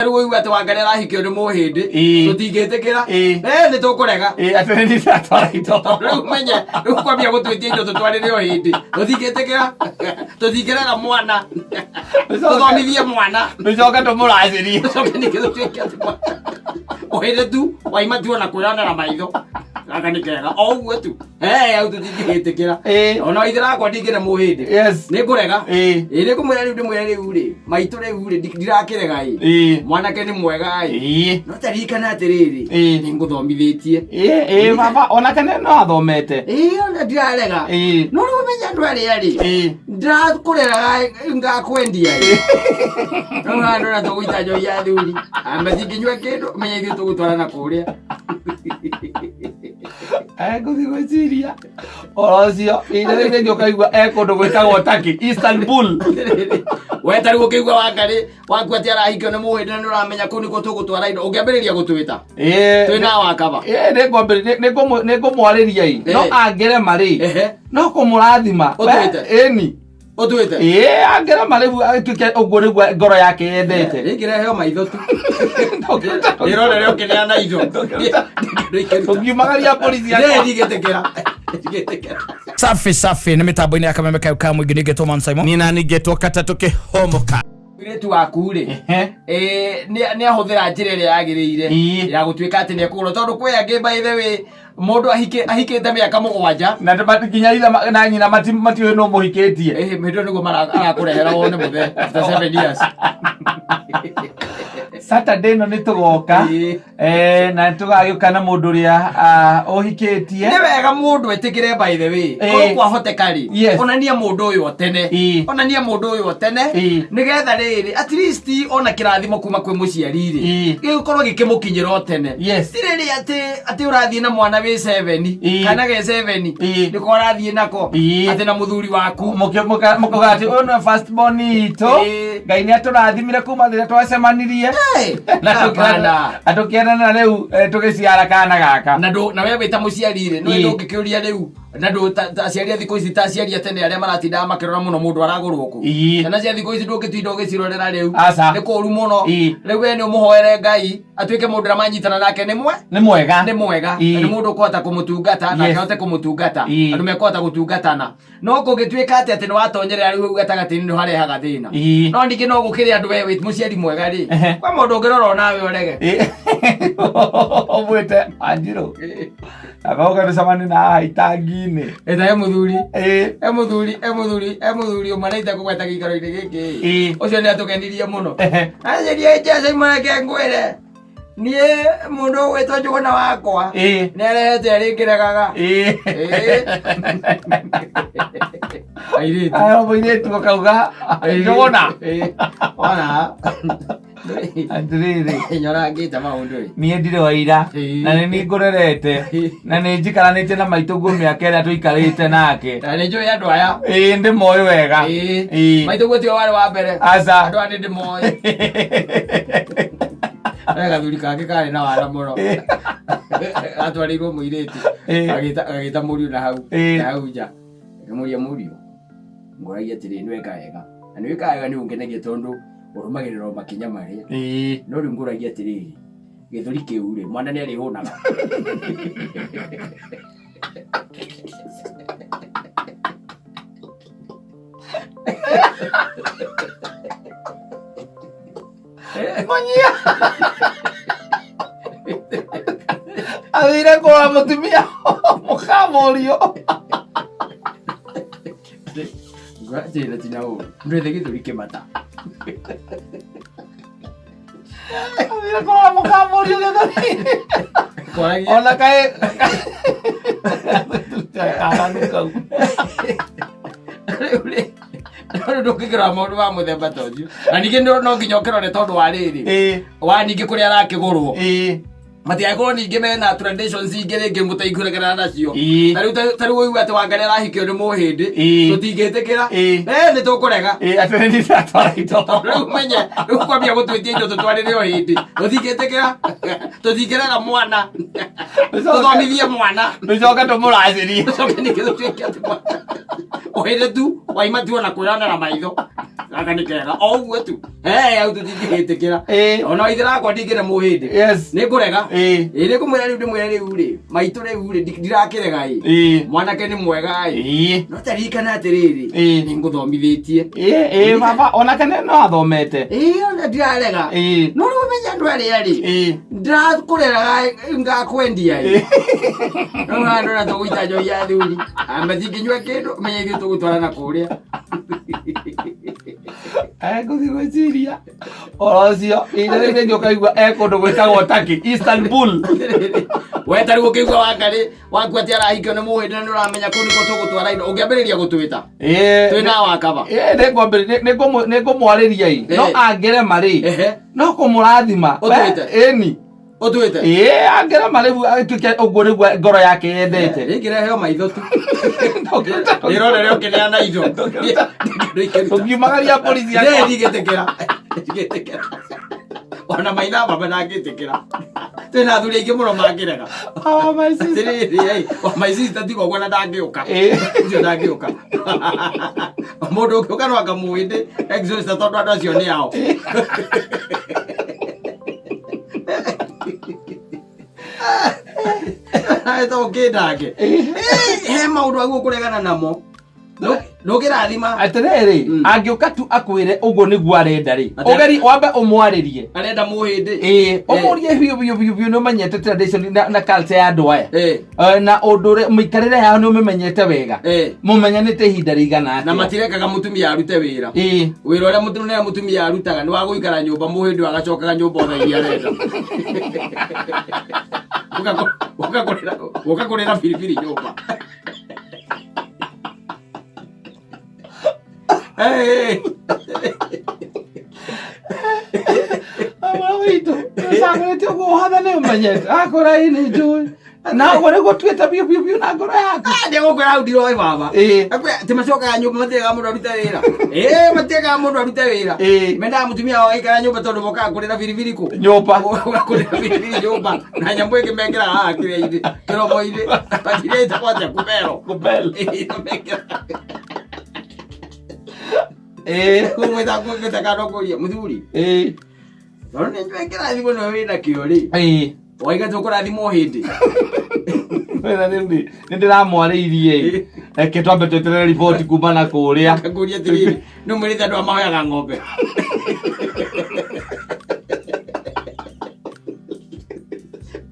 Rĩu ũigue atĩ Wangari arahikio nĩ Mũhĩndĩ, tũtingĩtĩkĩra. Nĩ tũkũrega. Atĩ nĩ ndiratwara indo. Rĩu menye rĩu kwambia gũtwĩtia indo tũtwarĩre o hĩndĩ, tũtingĩtĩkĩra, tũtingĩrega mwana tũthomithie mwana. Tũcoke tũmũracĩrie. Tũcoke ningĩ tũtuĩke atĩ Mũhĩndĩ tu waima tu ona kwĩyonera maitho gaka nĩ kega o ũguo tu. Hau tũtingĩgĩtĩkĩra. Ona waithĩra wakwa ndingĩre Mũhĩndĩ. Nĩ ngũrega. Ĩ nĩ ngũmwĩra rĩu, ndĩmwĩre rĩu rĩ, maitũ rĩu rĩ, ndirakĩrega ĩ. Mwanake nĩ mwega ĩ. No taririkana atĩrĩrĩ, nĩ ngũthomithĩtie. Ĩ baba onake no athomete. Ĩ ona ndirarega. No rĩu ũmenye andũ arĩa rĩ, ndirakũreraga ngakwendia ĩ. Rĩu haha ndona tũgũita njohi ya athuri. Amba cingĩnyua kĩndũ, menya ithuĩ tũgũtwarana kũrĩa. Ngũthiĩ gwĩciria ũhoro ũcio ihinda rĩu rĩngĩ ũkaigua e kũndũ gwĩtagwo Turkey, Istanbul. We ta rĩu ũkĩigua Wangari waku atĩ arahikio nĩ Mũhĩndĩ na nĩ ũramenya kũu nĩkuo tũgũtwara indo, ũngĩambĩrĩria gũtwĩta twĩ na wakaba. Nĩ ngũmwarĩria ĩ, no angĩrema rĩ, no kũmũrathima. Ũtwĩte? Ĩni. Ũtwĩte? Ĩĩ, angĩrema rĩu atuĩke ũguo nĩguo ngoro yake yendete. Rĩngĩ reheo maitho tu ĩrorere ũkĩneana indo. Tũngiumagaria borithi akwa. Ndigĩtĩkĩra, ndigĩtĩkĩra. Safi safi nĩ mĩtambo-inĩ ya kameme kayo ka mũingĩ ningĩtwo Man Simon. Nina ningĩtwo katatũ kĩhomoka. Mũirĩtu waku rĩ, nĩ ahũthĩra njĩra ĩrĩa yagĩrĩire ya gũtuĩka atĩ nĩ ekũgũrwo, tondũ kwĩ angĩ, by the way, mũndũ ahikĩte mĩaka 7. Na nginya ithe na nyina matiũĩ nũ mũhikĩtie. Ĩhĩ, hĩndĩ ĩyo nĩguo arakũrehera wone mũthee after 7 years. Saturday ĩno nĩ tũgoka. Na nĩ tũgagĩũka na mũndũ ũrĩa ũhikĩtie. Nĩ wega mũndũ etĩkĩre, by the way. Korwo kwahoteka rĩ, onania mũndũ ũyũ o tene. Onania mũndũ ũyũ o tene, nĩgetha rĩrĩ, at least ona kĩrathimo kuma kwĩ mũciari rĩ, gĩgũkorwo gĩkĩmũkinyĩra o tene. Ti rĩrĩ atĩ ũrathiĩ na mwana wĩ 7 kana ge 7, nĩko ũrathiĩ nako atĩ na mũthuri waku. Mũkauga atĩ ũyũ nĩwe first born itũ. Ngai nĩ atũrathimire kuma rĩrĩa twacemanirie na Hapana. tũkĩendana, rĩu tũgĩciara kana gaka. Na ndũ na we wĩ ta mũciari rĩ, nĩ ndũngĩkĩũria rĩu na ndũ ta aciari a thikũ ici, ta aciari a tene arĩa maratindaga makĩrora mũno mũndũ aragũrwo kũ. Ciana cia thikũ ici ndũngĩtinda ũgĩcirorera rĩu. Aca. Nĩ kũũru mũno. Rĩu we nĩ ũmũhoere Ngai atuĩke mũndũ ũrĩa manyitana nake nĩ mwe Nĩ mwega. Nĩ mwega. Na nĩ mũndũ ũkũhota kũmũtungata na ahote kũmũtungata. Andũ mekũhota gũtungatana, no kũngĩtuĩka atĩ nĩ watonyerera rĩu hau gatagatĩ-inĩ nĩ harehaga thĩna. No ningĩ no gũkĩrĩ andũ, we wĩ mũciari mwega rĩ, kwa mũndũ ũngĩrora onawe ũrege. Ũmwĩte Wanjirũ, aba tũcemanie na haha itangi-inĩ. Ĩta he mũthuri, he mũthuri, he mũthuri, he mũthuri ũmwe na itekũgweta gĩikaro-inĩ gĩkĩ. Ũcio nĩ atũgenirie mũno. Anjĩria Jesu imũreke ngwĩre niĩ mũndũ ũgwĩtwo Njũgũna wakwa nĩ arehete arĩngĩregaga. Airĩtu. Aya, mũirĩtu ũkauga Njũgũna. Ona Atĩrĩrĩ, nyorangĩte maũndũ ĩ. Niĩ ndirĩ waira na nĩ niĩ ngũrerete na nĩ njikaranĩtie na maitũ guo mĩaka ĩrĩa tũikarĩte nake. Na nĩ njũĩ andũ aya. Ĩĩ, ndĩmoĩ wega. Maitũ guo tiwe warĩ wa mbere. Aca. Andũ aya nĩ ndĩmoĩ. He gathuri kangĩ karĩ na wara mũno, atwarĩirwo mũirĩtu, agĩta mũriũ na hau na hau nja, akĩmũria, "Mũriũ, ngũragia atĩrĩ, nĩ weka wega na nĩ wĩkaga wega, nĩ ũngenagia tondũ ũrũmagĩrĩra o makinya marĩa, no rĩu ngũragia atĩrĩrĩ, gĩthũri kĩu rĩ, mwana nĩ arĩhũnaga?" Manyia athire kũrora mũtumia mũkamũrio. Ngũragia tina ũũ ndwethe gĩthũri kĩmata. Athire kũrora mũkamũrio gĩthũri. Kwaragia Ona kaĩ kaganu kau. Rĩu rĩ, rĩu ndũngĩkĩrora maũndũ ma mũthemba ta ũcio, na ningĩ no nginya ũkĩrore tondũ wa rĩrĩ wa ningĩ kũrĩa arakĩgũrwo. Matigakorwo ningĩ mena traditions ingĩ rĩngĩ mũtaikũregana nacio. Ĩĩ. Ta rĩu ta rĩu ũigua atĩ Wangari arahikio nĩ mũhĩndĩ. Ĩĩ. Tũtingĩtĩkĩra. Ĩĩ. Eh, nĩ tũkũrega. Ĩĩ, atĩ nĩ ndĩratwara indo. Rĩu menye rĩu kwambia gũtwĩtia indo tũtwarĩre o hĩndĩ. Tũtingĩtĩkĩra. Tũtingĩrera mwana. Tũthomithie mwana. Tũcoke tũmũracĩrie. Tũcoke ningĩ tũtuĩke atĩ mwana. Ũhĩndĩ tu waima tu ona kwĩyonera maitho. Gaka nĩ kega. O ũguo tu. Eh, hau tũtingĩgĩtĩkĩra. Ĩĩ. Ona ithĩra ndingĩre mũhĩndĩ. Yes. Nĩ ngũrega. Ĩĩ. Ĩĩ nĩ ngũmwĩra rĩu ndĩmwĩre rĩu rĩ. Maitũ rĩu rĩ ndirakĩrega ĩ. Ĩĩ. Mwanake nĩ mwega ĩ. Ĩĩ. No taririkana atĩrĩrĩ. Ĩĩ. Nĩ ngũthomithĩtie. Ĩĩ, ĩĩ, baba onake no athomete. Ĩĩ ona ndirarega. Ĩĩ. No rĩu ũmenye andũ arĩa rĩ. Ĩĩ. Ndirakũreraga ngakwendia ĩ. Rĩu haha ndona tũgũita njohi ya athuri. Matingĩnyua kĩndũ menya ithuĩ tũgũtwarana kũrĩa. Ngũthiĩ gwĩciria ũhoro ũcio ihinda rĩu rĩngĩ ũkaigua e kũndũ gwĩtagwo Turkey, Istanbul. We ta rĩu ũkĩigua Wangari waku atĩ arahikio nĩ mũhĩndĩ na nĩ ũramenya kũu nĩkuo tũgũtwara indo ũngĩambĩrĩria gũtwĩta. Ĩĩ. Twĩ na wakaba. Ĩĩ, nĩngũmwarĩria ĩ no Ĩĩ. angĩrema rĩ Ehe. no kũmũrathima. Ũtwĩte? Ĩni. Ũtwĩte? Ĩĩ, angĩrema rĩu atuĩke ũguo nĩguo ngoro yake yendete. Rĩngĩ reheo maitho tu. Ndĩrorere ũkĩneana indo. Ũngiumagaria mbũri ciakwa. Ndĩ ndigĩtĩkĩra. Ndigĩtĩkĩra. Ona maitha baba ndangĩtĩkĩra. Twĩna athuri aingĩ mũno mangĩrega. Oh, my sister. Atĩrĩrĩ, ĩ, o my sister tiga ũguo na ndangĩũka. Ĩĩ. Ũcio ndangĩũka. Mũndũ ũngĩũka no anga mũhĩndĩ exorcist tondũ andũ acio nĩ ao. Nawe to ũkĩndange. He maũndũ aguo kũregana namo. Ndũngĩrathima. Atĩrĩrĩ, angĩũka tu akwĩre ũguo nĩguo arenda rĩ, ũgeri wambe ũmwarĩrie. Arenda mũhĩndĩ. Ĩĩ, ũmũrie biũ biũ biũ biũ nĩ ũmenyete tradition na culture ya andũ aya. Ĩĩ. Na ũndũ ũrĩa mĩikarĩre yao nĩ ũmĩmenyete wega. Ĩĩ. Mũmenyanĩte ihinda rĩigana Na atĩa. matirekaga mũtumia arute wĩra. Ĩĩ. Wĩra ũrĩa mũtumia mũtumia arutaga nĩ wa gũikara nyũmba mũhĩndĩ ũyũ agacokaga nyũmba o thaa iria arenda. Ũkagũrĩra biribiri nyũmba. Hey. Mwana witũ, ũcagũrĩte ũguo ũhatha nĩ ũmenyete. Akora ĩ nĩ njũĩ. Na ũguo nĩguo ũtuĩte biũ biũ biũ na ngoro yaku. Ndĩgũkwĩra hau ndiroĩ baba. Ĩĩ. Akwĩra, ti macokaga nyũmba matiregaga mũndũ arute wĩra. Ĩĩ matiregaga mũndũ arute wĩra. Ĩĩ. Mendaga mũtumia wao aikara nyũmba tondũ mokaga kũrĩra biribiri kũ. Nyũmba. Ũgakũrĩra biribiri nyũmba na nyamũ ĩngĩ mekĩraga haha kĩrĩa-inĩ kĩromo-inĩ. Matirĩa ĩtagwo atĩa kubero. Kubel. Ĩĩ, mekĩraga. Ĩĩ. Gwĩta no kũria mũthuri. Ĩĩ. Tondũ nĩ njũĩ kĩrathimo nĩwe wĩna kĩo rĩ. Ĩĩ. Waiga tũkũrathimwo hĩndĩ. Wena nĩ ndĩramwarĩirie ĩ. Reke twambe tweterere riboti kuma na kũrĩa. Akakũria atĩrĩrĩ, nĩ mwĩrĩte andũ a mahoyaga ng'ombe.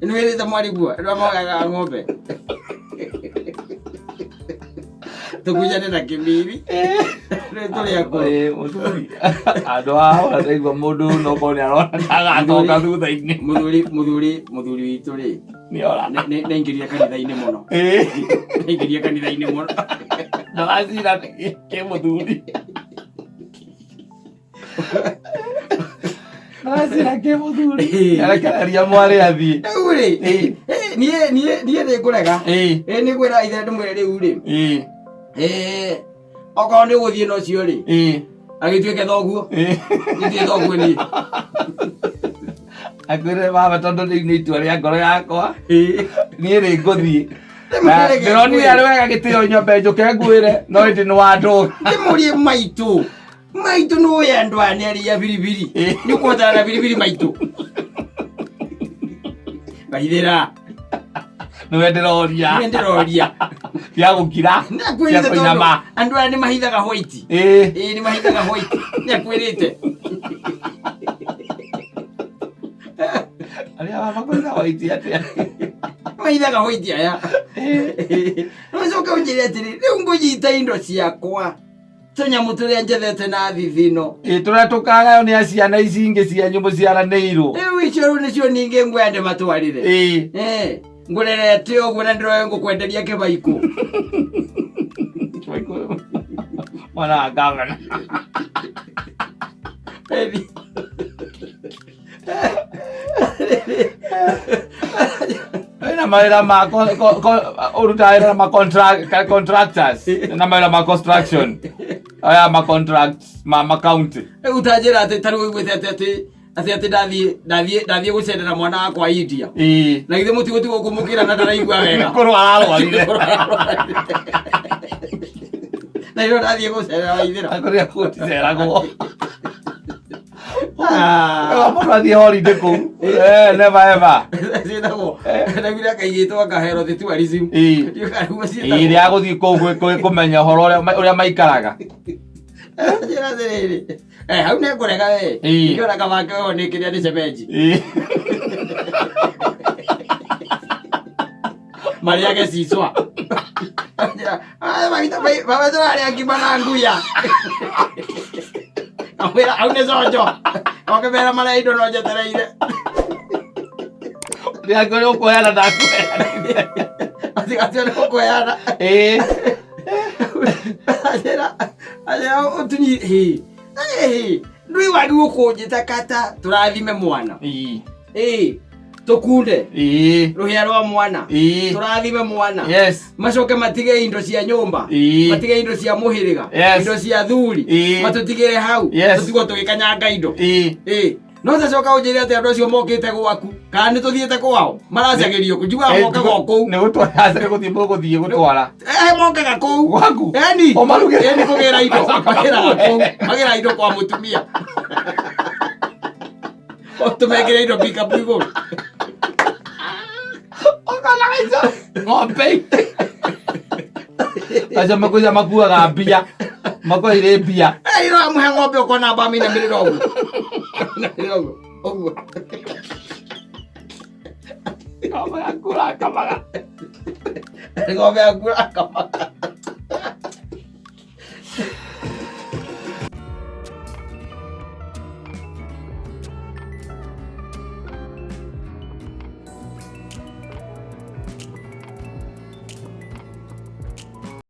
Nĩ wĩrĩte mwariguo andũ a mahoyaga ng'ombe. Tũkunjane na kĩmiri. Rĩu tũrĩ akũrũ. Ĩĩ, mũthuri. Andũ a ndaigua mũndũ no korwo nĩ arona ndagatoka thutha-inĩ. Mũthuri mũthuri mũthuri witũ rĩ Nĩ ora. nĩ aingĩrire kanitha-inĩ mũno. Ĩĩ. Nĩaingĩrire kanitha-inĩ mũno. Ndũracira kĩ mũthuri. Ndũracira kĩ mũthuri. Arekereria mwarĩ athiĩ. Rĩu rĩ, Ĩĩ. niĩ niĩ niĩ nĩ ngũrega. Ĩĩ. Ĩĩ nĩ ngwĩra ithe ndĩmwĩre rĩu rĩ. Ĩĩ. Ĩĩ okorwo nĩ ũgũthiĩ na ũcio rĩ Ĩĩ. agĩtuĩke thoguo. Ĩĩ. Gĩtuĩke thoguo niĩ. Akwĩre baba tondũ rĩu nĩ itua rĩa ngoro yakwa. Ĩĩ. Niĩ rĩ ngũthiĩ. Ndĩmũrege Ndĩronire arĩ wega gĩtĩo nyombe njũke ngwĩre no ĩndĩ nĩ wandũga. Ndĩmũrie maitũ. Maitũ nĩ ũyũ andũ aya nĩ arĩa biribiri. Ĩĩ. Nĩ ũkũhotana na biribiri maitũ. Ngaithĩra. Nĩwe ndĩroria. Nĩwe ndĩroria. Tia gũkira. Nĩ Tia akwĩrĩte tondũ kũinama. andũ aya nĩ mahithaga white. Ĩĩ. Ĩĩ nĩ mahithaga white. Nĩ akwĩrĩte. Arĩa baba kũina white atĩa. Mahithaga white aya. No coke ũnjĩre atĩrĩ, rĩu ngũnyita indo ciakwa. Tũnyamũ tũrĩa njethete na thithino. Ĩĩ tũrĩa tũkagayo nĩ a ciana ici ingĩ cianyu mũciaranĩirwo. Rĩu icio rĩu nĩcio ningĩ ngwenda ndĩmatwarĩre. Ĩĩ. Eh, ngũrerete ũguo na ndĩroe ngũkwenderia kĩbaikũ. Mwana wa gavana. Eni. Wĩna mawĩra ma ũrutaga wĩra na ma contractors na mawĩra ma construction aya ma contracts ma county. Rĩu ta njĩra atĩ ta rĩu ũiguĩte atĩ atĩ atĩ atĩ ndathiĩ ndathiĩ ndathiĩ gũcerera mwana wakwa India. Na githĩ mũtigũtigwo kũmũkĩra na ndaraigua wega. Kũrwo ararwarire. Na ĩyo ndathiĩ gũcerera Waithĩra. Kũrĩa gũticeragwo. Mũndũ athiĩ holiday kũu. Never ever. Ciĩtagwo ndaiguire kaigĩtwo ngahero the tourism. Ndiũĩ kana nĩguo ciĩtagwo. Ĩĩ, rĩa gũthiĩ kũu kũmenya ũhoro ũrĩa maikaraga. Njĩra atĩrĩrĩ. Hau nĩ ngũrega we. Ndĩrona kabake ũyũ nĩ kĩrĩa nĩ cemenji. Marĩage cicwa. Baba tũrarĩa ngima na nguya. Amwĩra hau nĩ conjo. Okĩmera marĩa indo no njetereire. Rĩa ngũrĩ ũkũheana ndakũheana. Atigatia nĩ gũkũheana. Anjĩra anjĩra ũtunyi hi. Hi. Ndũĩ wagi gũkũnjĩta kata tũrathime mwana. Ĩĩ. Tũkunde rũhĩa rwa mwana. Tũrathime mwana. Macoke matige indo cia nyũmba. Matige indo cia mũhĩrĩga. Indo cia thuri. Matũtigĩre hau. Tũtigwo tũgĩkanyanga indo. Ĩĩ. No tacoka ũnjĩre atĩ andũ acio mokĩte gwaku kana nĩ tũthiĩte kwao maracagĩrio kũ njugaga mokaga o kũu. Nĩ gũtwara nĩ gũthiĩ mũgũthiĩ gũtwara. Mokaga kũu. Gwaku? Eni. Ũmarugĩre. Eni kũgĩra indo. Macoka Magĩraga kũu. makue. Magĩraga indo kwa mũtumia. Tũmekĩre indo pikapu igũrũ. Ũkona icio ng'ombe. Acio makuaga makuaga mbia. Makuaire mbia. Ĩno amũhe ng'ombe ũkona mbami inamĩrĩra ũguo. Inamĩrĩra ũguo. Ũguo. Ng'ombe yaku ũrakamaga. Ng'ombe yaku ũrakamaga.